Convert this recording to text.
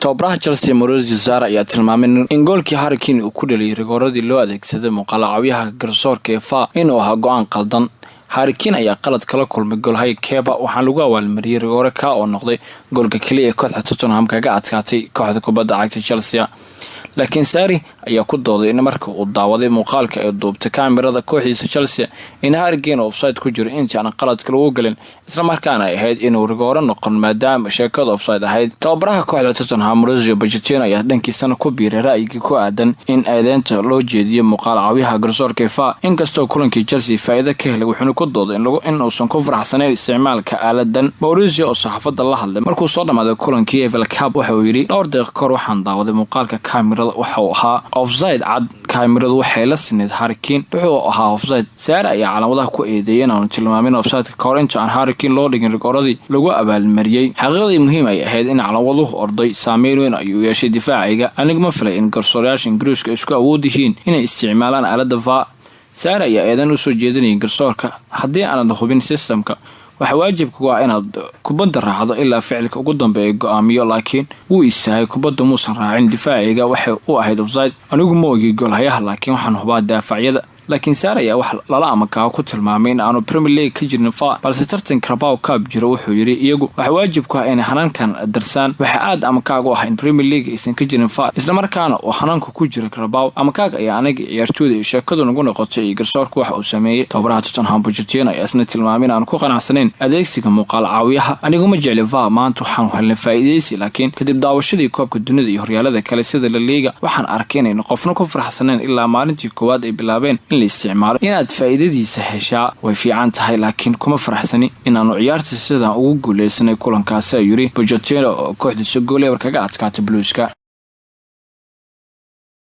Tababaraha Chelsea Maurizio Sarri ayaa tilmaamay in goolkii Harry Kane uu ku dhaliyay rigooradii loo adeegsaday muuqaal caawiyaha garsoorka ee VAR inuu ahaa go'aan qaldan. Harry Kane ayaa qalad kala kulmay goolhaye Kepa, waxaana lagu abaalmariyey rigoore ka oo noqday goolka keliya ee kooxda Tottenham kaga adkaatay kooxda kubadda cagta Chelsea. Laakiin Sarri ayaa ku dooday in marka uu daawaday muuqaalka ay duubtay kaamirada kooxdiisa Chelsea in Harry Kane offside ku jiro intii aan qaladka lagu gelin, islamarkaana ay ahayd inuu rigooro noqon maadaama sheekada offside ahayd. Tababaraha kooxda Tottenham Mauricio Pochettino ayaa dhankiisana ku biiray ra'yigii ku aadan in eedeynta loo jeediyo muuqaal caawiyaha garsoorka VAR, inkastoo kulankii Chelsea faa'iido ka helay. Wuxuuna ku dooday in uusan ku faraxsanayn isticmaalka aaladan. Mauricio oo saxaafadda la hadlay markuu soo dhammaaday kulankii EFL Cup waxa uu yidhi: "Dhowr daqiiqo kahor waxaan daawaday muuqaalka kaamirada. Waxa uu ahaa offside cad. Kaamiradu waxay la sineyd Harry Kane. Wuxuu ahaa offside." Sarri ayaa calaamadaha ku eedeeyay inaanu tilmaamin offsideka kahor inta aan Harry Kane loo dhigin rigooradii lagu abaalmariyey. "Xaqiiqadii muhiim ay ahayd in calaamaduhu orday. Saameyn weyn ayuu yeeshay difaacayga. Aniga ma filay in garsoorayaasha Ingiriiska isku awood yihiin inay isticmaalaan aaladda VAR." Sarri ayaa eedan usoo jeedinayay garsoorka: "Haddii aanad hubin systemka, waxaa waajibka ah inaad kubadda raacdo ilaa ficilka ugu dambeeya go-aamiyo, laakiin wuu istaagay, kubadda muusan raacin. Difaacayga waxay u ahayd offside. Anigu ma ogi goolhayaha, laakiin waxaan hubaa daafacyada." Laakiin Sarri ayaa wax lala amakaabo ku tilmaamay in aanu Premier League ka jirin VAR, balse tartan Carabao Cup jiro. Wuxuu yidhi: "Iyagu waxa waajib ku ah inay hanaankan darsaan. Waxa aad amakaag u ah in Premier League aysan ka jirin VAR, islamarkaana uu hanaanku ku jiro Carabao. Amakaag ayaa aniga ciyaartooyda iyo sheekadu nagu noqotay iyo garsoorku waxa uu sameeyey." Tababaraha Tottenham Pochettino ayaa isna tilmaamay in aanu ku qanacsanayn adeegsiga muuqaal caawiyaha. "Aniguma jecli VAR. Maanta waxaanu helnay faa'iidaysi, laakiin kadib daawashadii koobka dunida iyo horyaalada kale sida La Liga, waxaan arkay inaynu qofna ku faraxsanayn ilaa maalintii koowaad ay bilaabeen in la isticmaalo. Inaad faa'iidadiisa heshaa way fiican tahay, laakiin kuma faraxsani inaanu ciyaarta sidaan ugu guuleysanay kulankaasi," ayuu yiri Pochettino oo kooxdiisa gool 0 kaga adkaatay Blueska.